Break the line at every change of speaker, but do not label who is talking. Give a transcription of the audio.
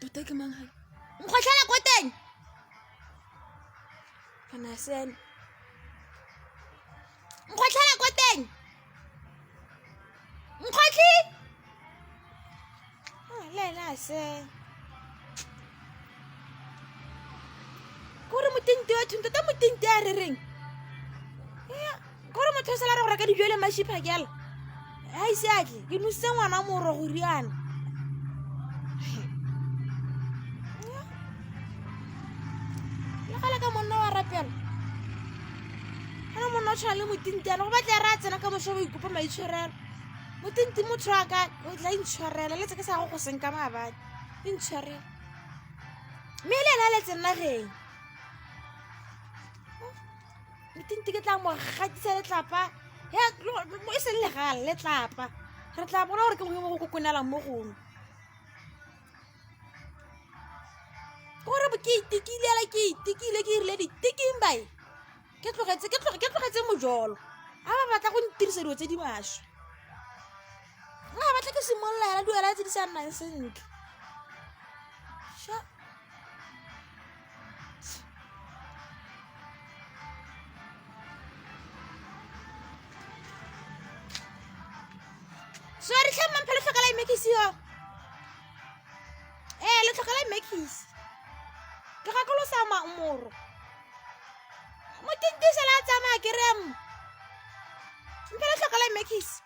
Tota ke mang gae? Nkgotlhela ko teng. Kana sene. Nkgotlhela ko teng. Nkgotlhi. Ah, le ena a se. Kore motente wa thung tota motente a re reng? Kore motho o sala re go reka dijo le mashi phakela. Ha ise a tle, ke nositse ngwana moro go riana. Le gale ka monna wa rapela. Gana monna o tshwana le motente yana go batla re a tsena ka moso go ikopa maitshwarelo. Motente motho wa ka o tla intshwarela le tse ke sa go go senka maabane. Intshwarela. Mme le ena a letseng nageng. Motente ke tla mo gatisa letlapa e seng legala letlapa re tla bona gore ke mongwe mo go kokonelang mo gongwe gore ke itekile ela ke itekile ke irile ditiking bae ke tlogetse ke tloge ke tlogetse mojolo a ba batla go ntirisa dilo tse di maswe nka batla ke simolola hela duela tse di sa nnang sentle sha Sorry tlhe mmamphe le tlhoka la imekisi yo. Ee le tlhoka la imekisi. Ke gakolosa moro. Motente sala a tsamaya ke re mma. Mphe le tlhoka la imekisi.